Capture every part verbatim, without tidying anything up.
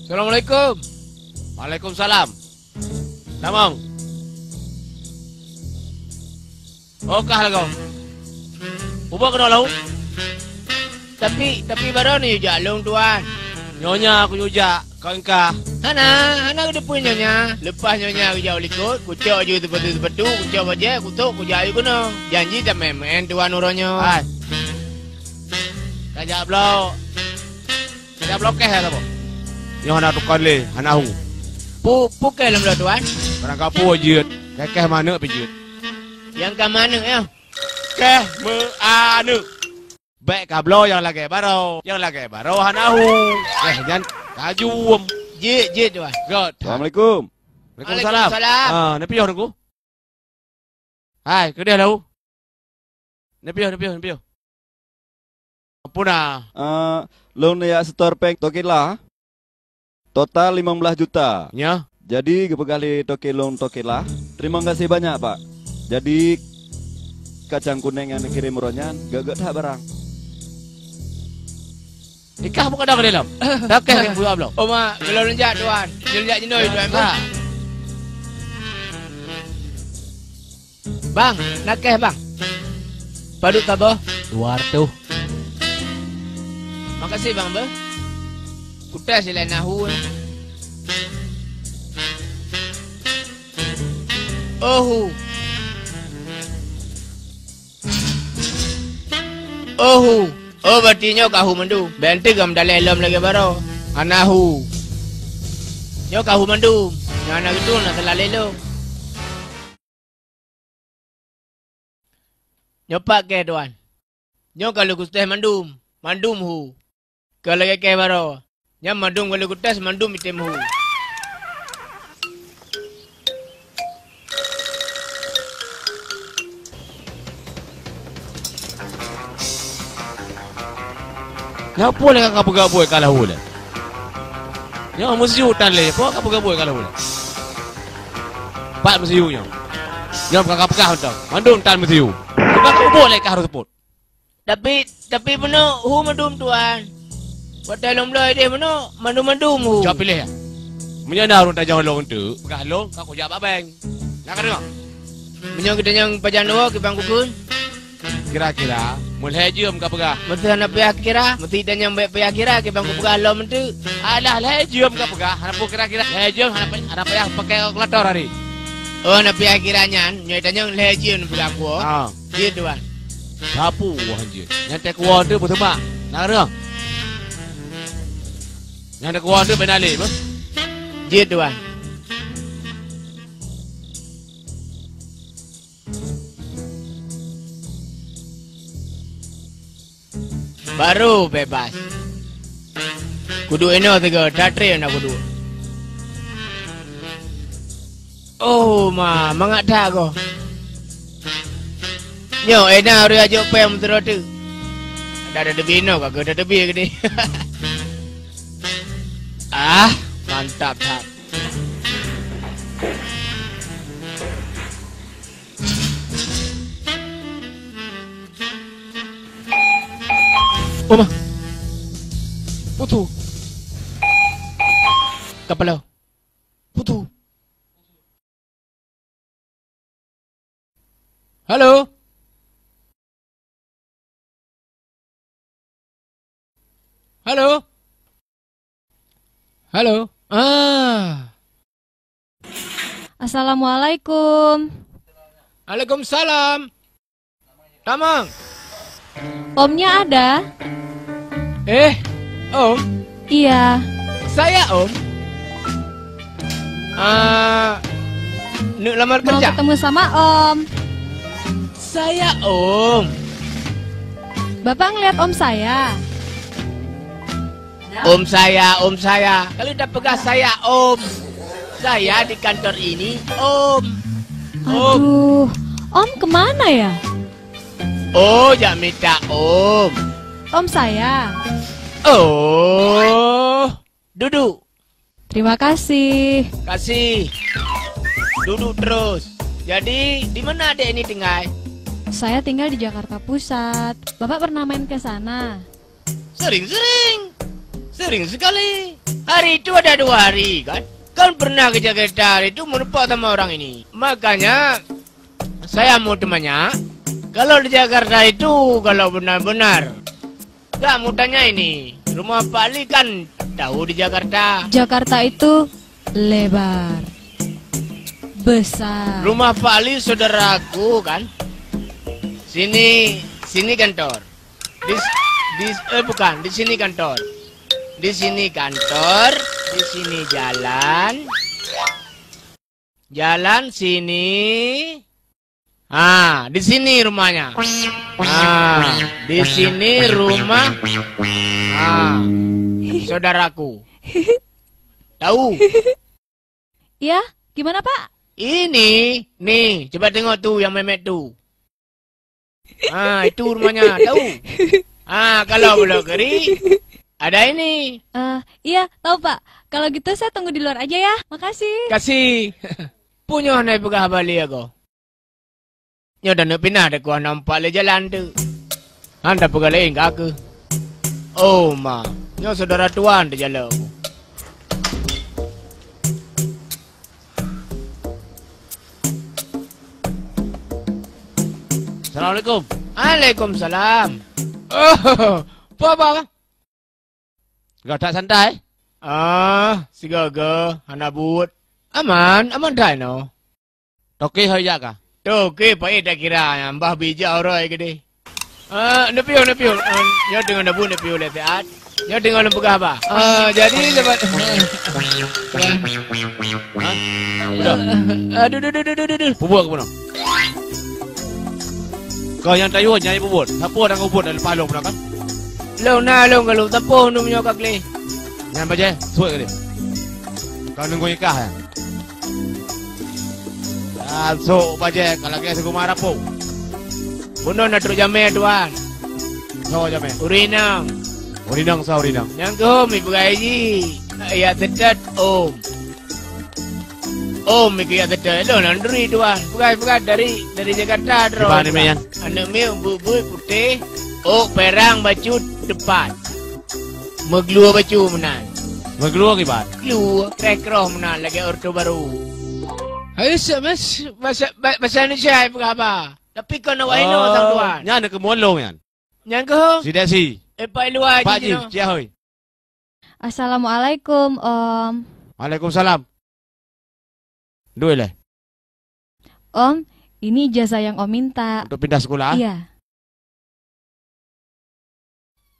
Assalamualaikum. Waalaikumsalam. Tamong. Oh, kah lagoe. Ubat keunoe lahu. Tapi, tapi baroe neuyue jak lôn, Tuan. Nyonya kuyue jak, kon kah? Hana, hana kuteupeue nyonya. Leupah nyonya geujak u likot, kucok ju seupatu-seupatu, kucok bajèe, kusok, kujak aju keunoe. Janji tameu'en-meu'en Tuan uroe nyoe. Hai. Ka jak bloe. Ka jak bloe kèh saboh. Nyoe hana tukon lé, hana hu. Pu-, pu kèh lôn bloe, Tuan? Barang kapeue jeuet, kèh-kèh manök pih jeuet. Nyang ka manök nyoe. Kèh meuaneuëk. Bèk kabloe nyang lagèe baroe. Nyang lagèe baroe hana hu. Kèh nyan ka juem. Jeuet, jeuet, Tuan. Göt. Assalamualaikum. Waalaikumsalam. Waalaikumsalam. Ah, neupiôh Teungku. Hai, keudéh lahu. Neupiôh, neupiôh, neupiôh. Puna. Eh, lôn neujak setor péng Tokila. Total limong blaih juta. Nyoe. Jadi geupeugah lé toke lôn Tokila, "Teurimong gaséh banyak, Pak." Jadi kacang kunéng nyang neukirém uroe nyan gèt-gèt that barang. Ikah buka dah ke dalam. Dah kèh nyang buka belum? Oh, mak, belum lejak, Tuan. Belum lejak jinoe, Tuan. Dah. Bang, na kèh, Bang? Padub saboh? Dua ratus. Makasih, Bang, beuh. Kutéh silai nahu. Ohu. Ohu. Oh, berarti nyoe ka hu mandum. Bèk enteuk gam dalèe lom lagèe baroe. Hana hu. Nyoe ka hu mandum. Nyang hana geutueng na teulalé lom. Nyoe pat kèh, Tuan. Nyoe ka lheueh kutéh mandum, mandum hu. Ka lagèe kèh baroe. Nyan mandum ka lheueh kutéh, mandum item hu. Nyoe peue lé ka peugah buet ka lheueh lé? Nyoe meusiu tan lé, peue ka peugah buet ka lheueh lé? Pat meusiu nyoe. Nyoe ka peugah mantong. Mandum tan meusiu. Bukan ka buet lé ka harôh seupôt. Tapi, tapi meunoe hu mandum, Tuan. Watèe lôn bloe idéh meunoe, mandum-mandum hu. Cuba piléh, ya. Meunyoe na ureueng tajak lôn eunteuk, peugah lôn, ka kujak bak bank. Na ka deungoe? Meunyoe geutanyong pajan woe, kiban kukheun? Kira-kira, meulhèe jeuem ka peugah. Meuseu hana payah kira, meuseu tanyong bèk payah kira, kiban kupeugah lom eunteuk. Alah, lhèe jeuem ka peugah, hana peue kira-kira. Lhèe jeuem hana payah, hana payah pakai kalkulator hari. Oh, hana payah kira nyan, nyoe tanyong lhèe jeuem peugah kuwoe. Ha. Jeuet, Tuan. Sapeue wah jeuet? Nyang teukuwoe teuh beuteumak. Na ka deungoe? Nyang teukuwoe teuh bèk na lé beuh. Jeuet, Tuan. Baru bebas. Kuduek inoe sigoe, that trép na kuduek. Oh, ma, mangat that goe. Nyoe, eh, na ureueng ajok péng meusidroe teuk. Dak tateubiet inoe ka keuh tateubiet keudéh. Ah, mantap that. Oma. Putu. Kapalo. Putu. Halo. Halo. Halo. Ah. Assalamualaikum. Waalaikumsalam. Tamong. Omnya ada? Eh, Om? Iya. Saya, Om. Ah, neuk lamar kerja? Mau ketemu sama Om. Saya, Om. Bapak ngeliat Om saya? Om saya, Om saya. Kalau dah peugah saya, Om. Saya di kantor ini, Om. Om. Aduh, Om kemana ya? Oh, jak mita Om. Om saya. Oh, duduk. Terima kasih. Kasih. Duduk terus. Jadi, di mana adek ini tinggal? Saya tinggal di Jakarta Pusat. Bapak pernah main ke sana? Sering-sering. Sering sekali. Hari itu ada dua hari, kan? Kan pernah ke Jakarta hari itu menumpang sama orang ini. Makanya, saya mau tanya, kalau di Jakarta itu, kalau benar-benar, nggak mau tanya ini, rumah Pak Li kan tahu di Jakarta. Jakarta itu lebar, besar. Rumah Pak Li saudaraku, kan? Sini, sini kantor. Di, di, eh, bukan, di sini kantor. Di sini kantor, di sini jalan. Jalan sini. Ah, di sini rumahnya. Ah, di sini rumah. Ah, saudaraku. Tahu? Ya, gimana, Pak? Ini, nih, coba tengok tu yang memet tu. Ah, itu rumahnya, tahu? Ah, kalau Pulo Keri, ada ini. Eh, iya, tahu, Pak. Kalau gitu saya tunggu di luar aja ya. Makasih. Kasih. Punyoh na peugah balik aku. Nyoe dah neuk pinah deh, ku hana nampak lé jalan tu. Hana peugah laén ka keuh. Oh, ma. Nyoe saudara tuan teujalok. Assalamualaikum. Waalaikumsalam. Oh, apa, apa, Bang? Gata santai? Ah, sigaga, hana buet. Aman, aman that inoe. Toke hoi jak ka? Toke payah tak kira, nyang bah bijak uroe keudeh. Ah, neupiôh, neupiôh. Ah, nyoe teungoh neubu neupiôh lé siat. Nyoe teungoh neupeugah bah. Ah, jadi lebat. Ha? Udah. Aduh, duh, duh, duh, duh, duh. Pubuet keunoe. Kau nyang tayue nyang pubuet. Sapeue nyang pubuet leupah lôn keunoe kan? Lôn na lôn galom sapeue nyoe ka gleh. Nyan bajée, suet kali. Kau nunggu nikah ya? Ah, sok bajée, kalau lagée siguma rapong. Bunoe na trok jamé, Tuan. Soe jamé? Urinang. Urinang sa urinang. Nyang keuhom ipeugah ji. Ya tetet om. Om ikeu ya tetet. Lôn laundry, Tuan. Peugah, peugah dari, dari Jakarta droe. Di mana, Tuan? Aneuk miet buet-buet putéh, ôk pirang bacut tepat. Meuglue bacut meunan. Meuglue kiban? Glue, kreh-kroh meunan lagée orto baru. Hai, se-, mes-, bahasa, ba-, bahasa Indonesia hai peugah haba. Tapi kon awak inoe sang tuan. Nyan keuh mulong nyan. Nyan keuh? Si Desi. Eh, Pak Ilua Pak ji, Ji, jinoe. Cia hoi. Assalamualaikum, Om. Waalaikumsalam. Duit leh? Om, ini ijazah yang Om minta. Untuk pindah sekolah? Iya.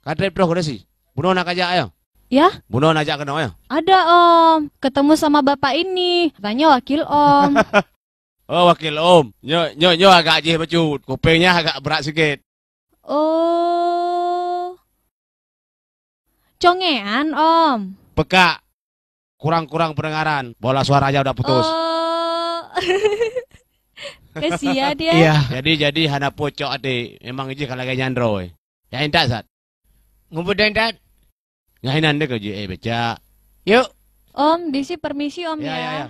Ka trép troh keunoe si. Bunoe na kajak, ya? Ya? Bunoe na jak keunoe, ya? Ada, Om. Ketemu sama bapak ini. Katanya wakil Om. Oh, wakil Om. Nyo, nyo, nyo agak jih bacut. Kupengnya agak berat sikit. Oh. Congean, Om. Pekak. Kurang-kurang pendengaran. Bola suara aja udah putus. Oh. Kasihan dia. Iya. Jadi, jadi hana pocok até. Memang jih kalau lagée nyan droe. Nyang intat, Sat. Ngumpul dan intat. Nyang inan deh keu jih, eh, becak. Yuk. Om, Desi permisi, Om, ya, ya. Ya, ya.